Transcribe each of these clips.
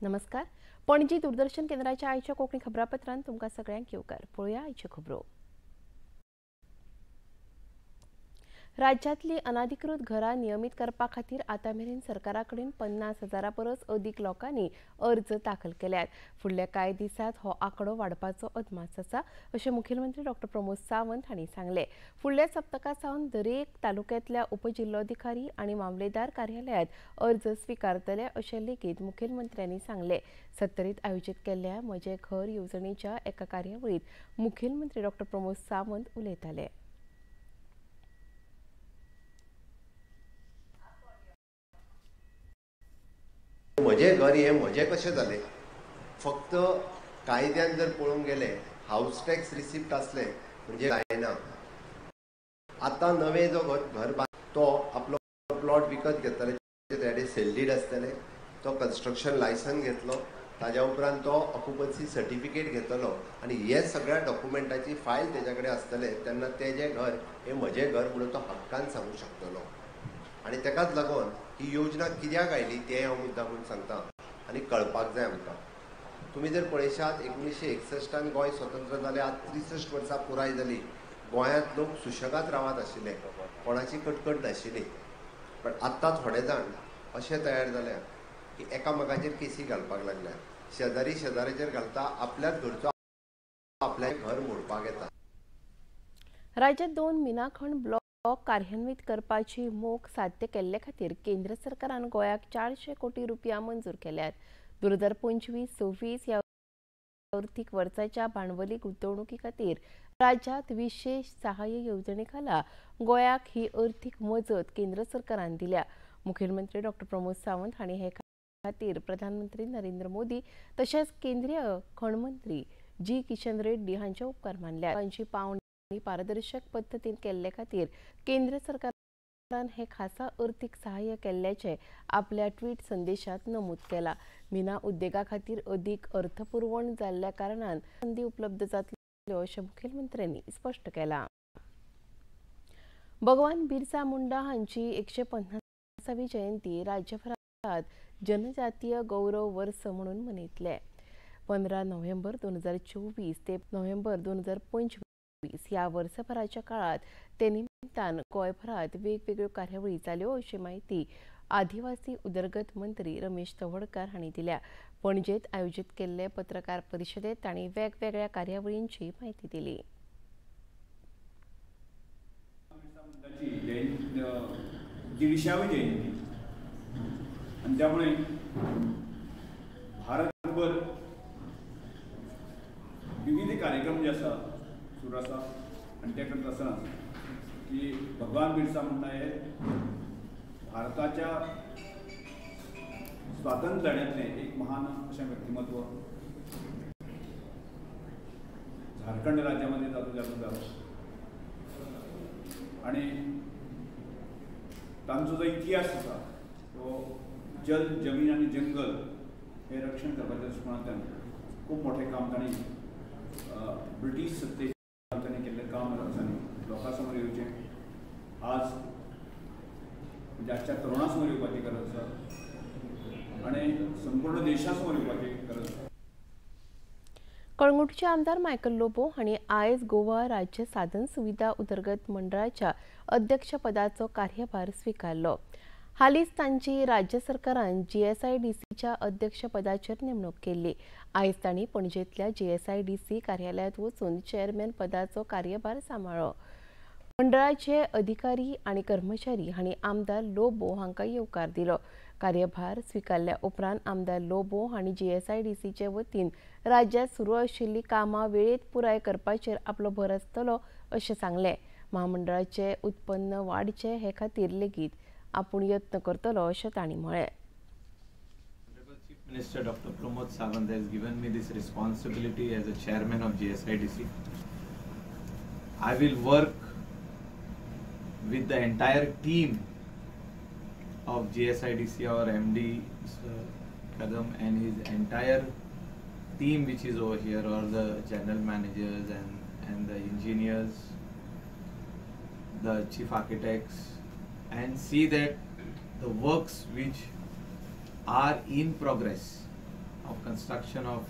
नमस्कार, पणजी दूरदर्शन केंद्राच्या आयच्या कोंकणी खबरापत्रांत तुमकां सगळ्यांक येवकार. पळोवया आयच्यो खबरो. राज्यांतली अनाधिकृत घरां नियमीत करपा खातीर आतां मेरेन सरकारा कडेन 50,000 परस अदीक लोकांनी अर्ज दाखल केल्यात. फुडल्या कांय दिसांत हो आंकडो वाडपाचो अदमास आसा अशें मुखेलमंत्री डॉ प्रमोद सावंत हांणी सांगलें. फुडल्या सप्तका सावन दरेक तालुक्यांतल्या उपजिल्लोधिकारी आनी मामलेदार कार्यालयांत अर्ज स्विकारतले अशें लेगीत मुखेलमंत्र्यांनी सांगलें. सत्तरीत आयोजीत केल्ल्या म्हजें घर येवजणेच्या एका कार्यावळींत मुखेलमंत्री डॉ प्रमोद सावंत उलयताले. म्हजें घर हें म्हजें कशें जालें? फक्त कायद्यान जर पळोवंक गेलें हावस टॅक्स रिसिप्ट आसलें म्हणजे जायना. आतां नवें जो घर बांद तो आपलो प्लॉट विकत घेतले, तेणे सेल did आसतलें, तो कन्स्ट्रक्शन लायसन घेतलो, ताज्या उपरांत तो ऑक्युपन्सी सर्टिफिकेट घेतलो आनी हे सगळ्या डॉक्युमेंटाची फायल तेज्या कडेन आसतलें तेन्ना तेजें घर हें म्हजें घर म्हणून तो हक्कान सांगूंक शकतलो. आनी तेकाच लागून ही योजना कित्याक आयली तें हांव मुद्दाम म्हूण सांगता आनी कळपाक जाय आमकां. तुमी जर पळयशात 1961 गोंय स्वतंत्र जालें, आज 63 वर्सां पुराय जाली. गोंयांत लोक सुशेगाद रावत आशिल्ले, कोणाची कटकट नाशिल्ली. पण आत्तां थोडे जाण अशे तयार जाल्या की एकामेकाचेर केसी घालपाक लागल्या, शेजारी शेजाऱ्याचेर घालता, आपल्याच घरचो आपल्या घर मोडपाक येता. राज्यांत 2 मिनाखण ब्लॉक कार्यान्वित करपाची मोख साध्य केल्ले खातीर केंद्र सरकारान गोंयाक 400 कोटी रुपया मंजूर केल्यात. 2025-26 ह्या अर्थीक वर्साच्या भांडवली गुंतवणुकी खातीर राज्यांत विशेष सहाय्य येवजणे खाला गोंयाक ही अर्थीक मजत केंद्र सरकारान दिल्या. मुखेलमंत्री डॉ प्रमोद सावंत हांणी हे खातीर प्रधानमंत्री नरेंद्र मोदी तशेंच केंद्रीय खण मंत्री जी किशन रेड्डी हांचे उपकार मानल्यात. तांची पावणी पारदर्शक पद्दतीन केल्ले खातीर केंद्र सरकारान हे खासा अर्थीक सहाय्य केल्ल्याचें आपल्या ट्वीट संदेशात नमूद केलां. मिना उद्देगा खातीर अदीक अर्थपुरवण जाल्ल्या कारणान संदी उपलब्ध जातल्यो अशें मुखेलमंत्र्यांनी स्पश्ट केलां. भगवान बिरसा मुंडा हांची 150वी जयंती राज्यभरात जनजातीय गौरव वर्स म्हणून मनयतले. 15 नोव्हेंबर 2024 ते नोव्हेंबर 2025 ह्या वर्सभराच्या काळात ते निमतान गोंयभरात वेगवेगळ्यो कार्यावळी जाल्यो अशी माहिती आदिवासी उदरगत मंत्री रमेश तवडकार हांणी दिल्या. पणजेत आयोजीत केल्ले पत्रकार परिशदेत तांणी वेगवेगळ्या कार्यावळींची माहिती दिली. 150वी जयंती आणि त्यामुळे भारतभर विविध कार्यक्रम जे आसा सुरू आसा आनी ते करता आसतना की भगवान बिरसा मुंडा हे भारताच्या स्वातंत्र्य लढ्यातले एक महान अशें व्यक्तिमत्व. झारखंड राज्यामध्ये ताचो जल्म जालो आनी तांचो जो इतिहास आसा तो जल, जमीन आनी जंगल हे रक्षण करपाच्या दृश्टिकोनांतल्यान खूब मोठें काम तांणी ब्रिटीश सत्तेच्या तांणी केल्लें काम आनी लोकां समोर येवचें, आज म्हणजे आजच्या तरुणा समोर येवपाची गरज आसा आनी संपूर्ण देशा समोर येवपाची गरज आसा. कळंगूटचे आमदार मायकल लोबो हांणी आयज गोवा राज्य साधन सुविधा उदरगत मंडळाच्या अध्यक्षपदाचो कार्यभार स्विकारलो. हालींच तांची राज्य सरकारान जीएसआयडीसीच्या अध्यक्षपदाचेर नेमणूक केल्ली. आयज तांणी पणजेंतल्या जीएसआयडीसी कार्यालयांत वचून चेअरमॅन पदाचो कार्यभार सांबाळ्ळो. मंडळाचे अधिकारी आनी कर्मचारी हांणी आमदार लोबो हांकां येवकार दिलो. कार्यभार स्विकारल्या उपरांत आमदार लोबो हांणी जीएसआयडीसीचे वतीन राज्यांत सुरू आशिल्लीं कामां वेळेंत पुराय करपाचेर आपलो भर आसतलो अशें सांगलें. म्हामंडळाचें उत्पन्न वाडचें हे खातीर लेगीत आपूण यत्न करतलो अशें तांणी म्हळें. Chief Minister Dr. Pramod Sawant has given me this responsibility as a chairman of GSIDC. I will work with the entire team of GSIDC, our MD Mr. Kadam and his entire team which is over here, all the general managers and the engineers, the chief architects, and see that the works which are in progress of construction of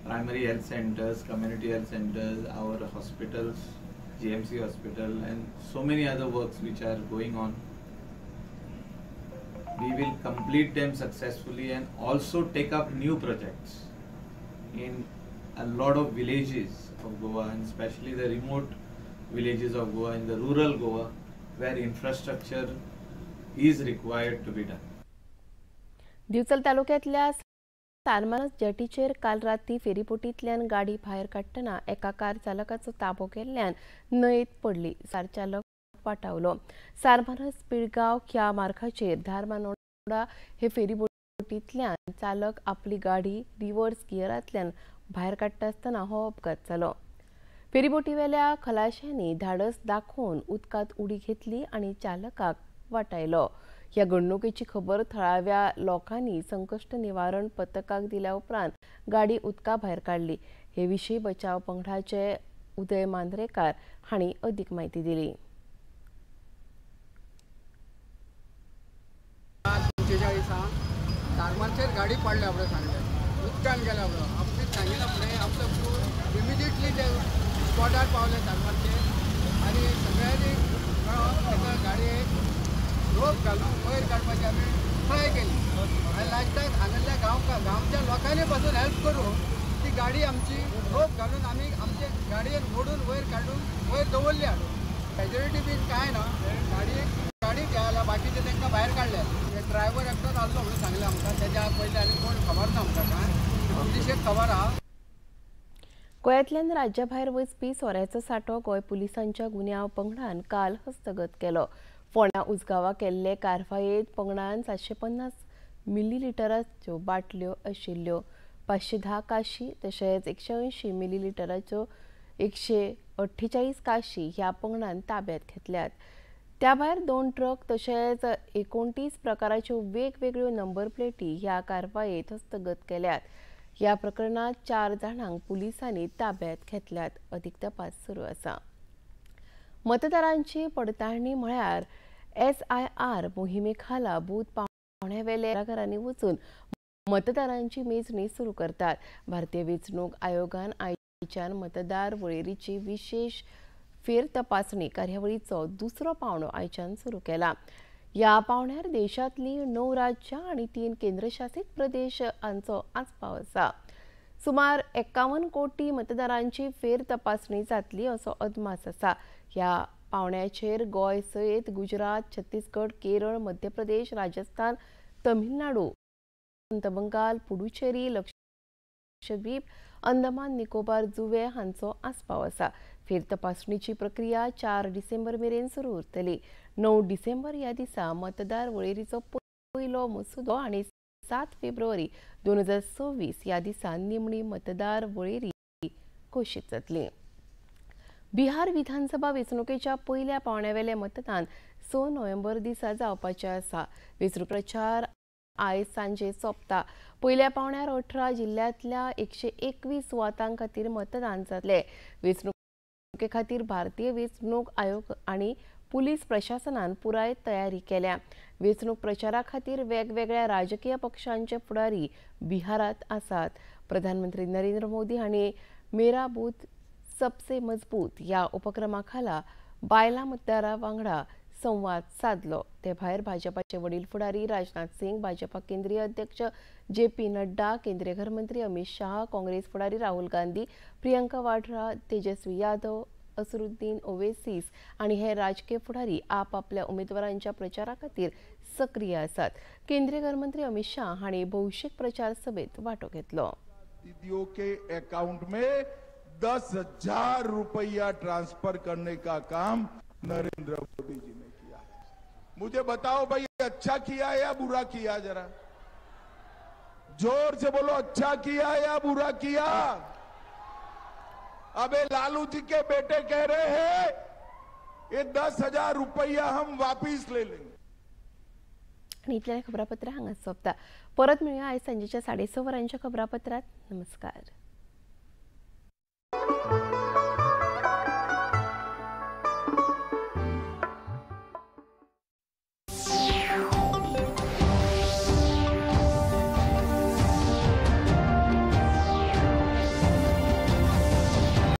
primary health centers, community health centers, our hospitals, GMC hospital, and so many other works which are going on. We will complete them successfully and also take up new projects in a lot of villages of Goa, and especially the remote villages of Goa, in the rural Goa, where infrastructure is required to be done. Divchal तालुक्यातल्या सारमानस जेटीचेर काल राती फेरीबोटींतल्यान गाडी भायर काडटना एका car चालकाचो ताबो गेल्ल्यान न्हंयेत पडली. कार चालक वाटावलो. सारमानस पिळगांव ह्या मार्गाचेर धारमानोडा हे फेरीबोटींतल्यान चालक आपली गाडी रिवर्स गियरांतल्यान भायर काडटा आसतना हो अपघात जालो. फेरीबोटीवेल्या खलाशांनी धाडस दाखोवन उदकांत उडी घेतली आनी चालकाक वाटायलो. ह्या घडणुकेची खबर थळाव्या लोकांनी संकश्ट निवारण पथकाक दिल्या उपरांत गाडी उदका भायर काडली. हे विशीं बचाव पंगडाचे उदय मांद्रेकार हांणी अदीक म्हायती दिली. 45 गाडी पडल्या आपल्या सांगले उदकान गेल्या आपले सांगितलं फुडें आपलो इमिजिएटली ते स्पॉटार पावले तारमारचेर आनी सगळ्यांनी मेळोन ताका गाडयेक रोप घालून वयर काडपाची आमी ट्राय केली आनी लास्टाक हांगासरल्या गांवच्या लोकांनी पासून हेल्प करून ती गाडी आमची रोप घालून आमी आमचे गाडयेन ओडून वयर काडून वयर दवरली हाडून. कॅज्युलिटी बीन कांय ना, गाडी गेल्या बाकीचे तांकां भायर काडले. ड्रायव्हर एकटोच आसलो म्हणून सांगलें आमकां, तेज्या पयलीं आनी कोण खबर ना आमकां, कांय पुलिशेक खबर आहा. गोंयांतल्यान राज्या भायर वचपी सोऱ्याचो सांठो गोंय पुलिसांच्या गुन्यांव पंगडान काल हस्तगत केलो. फोंड्या उजगांवा केल्ले कारवायेंत पंगडान 750 मिलीलिटराच्यो बाटल्यो आशिल्ल्यो 510 काशी तशेंच 180 मिलीलिटराच्यो 148 काशी ह्या पंगडान ताब्यात घेतल्यात. त्या भायर 2 ट्रक तशेंच 29 प्रकाराच्यो वेगवेगळ्यो नंबर प्लेटी ह्या कारवायेंत हस्तगत केल्यात. ह्या प्रकरणात 4 जाणांक पुलिसांनी ताब्यात घेतल्यात. अदीक तपास सुरू आसा. मतदारांची पडताळणी म्हळ्यार SIR मोहिमे खाला बूथ पावण्यावेले घरांनी वचून मतदारांची मेजणी सुरू करतात. भारतीय वेंचणूक आयोगान आयच्यान मतदार वळेरीची विशेष फेर तपासणी कार्यावळीचो दुसरो पावणो आयच्यान सुरू केला. ह्या पावण्यार देशांतली 9 राज्यां आनी 3 केंद्रशासित प्रदेश हांचो आस्पाव आसा. सुमार 51 कोटी मतदारांची फेर तपासणी जातली असो अदमास आसा. ह्या पावण्याचेर गोंय सयत गुजरात, छत्तीसगड, केरळ, मध्य प्रदेश, राजस्थान, तमिळनाडू, बंगाल, पुडुचेरी, लक्षद्वीप, अंदमान निकोबार जुवे हांचो आस्पाव आसा. फेर तपासणीची प्रक्रिया 4 डिसेंबर मेरेन सुरू उरतली. 9 डिसेंबर ह्या दिसा मतदार वळेरीचो पयलो मसुदो आनी 7 फेब्रुवारी 2026 ह्या दिसा निमणी मतदार वळेरी घोशीत जातली. बिहार विधानसभा वेंचणुकेच्या पयल्या पावण्यावेलें मतदान 6 नोव्हेंबर दिसा जावपाचें आसा. वेंचणूक प्रचार आयज सांजे सोंपता. पयल्या पावण्यार 18 जिल्ल्यांतल्या 121 सुवातां खातीर मतदान जातलें. वेंचणुके खातीर भारतीय वेंचणूक आयोग आनी पुलीस प्रशासनान पुराय तयारी केल्या. वेंचणूक प्रचारा खातीर वेगवेगळ्या राजकीय पक्षांचे फुडारी बिहारांत आसात. प्रधानमंत्री नरेंद्र मोदी हांणी मेरा बूथ सबसे मजबूत ह्या उपक्रमा खाला बायलां मतदारां वांगडा संवाद साधलो. ते भायर भाजपाचे वडील फुडारी राजनाथ सिंग, भाजपा केंद्रीय अध्यक्ष JP Nadda, केंद्रीय घरमंत्री अमित शाह, काँग्रेस फुडारी राहुल गांधी, प्रियंका वाड्रा, तेजस्वी यादव, असरुद्दीन ओवेसीस आनी हे राजकीय फुडारी आपापल्या उमेदवारांच्या प्रचारा खातीर सक्रीय आसात. केंद्रीय घरमंत्री अमित शाह हांणी भौशीक प्रचार सभेत वांटो घेतलो. दीदियों के अकाउंट में 10,000 रुपया ट्रांसफर करने का काम नरेंद्र मोदी जी ने किया. मुझे बताओ भाई, अच्छा किया या बुरा किया? जरा जोर से बोलो, अच्छा किया या बुरा किया? अबे लालू जी के बेटे कह रहे हैं ये 10,000 रुपया हम वापिस ले लेंगे. आणि इतल्या खबरापत्र हांगा सोंपता. परत मेळुया आयज सांजेच्या 6:30 वरांच्या खबरापत्रात. नमस्कार.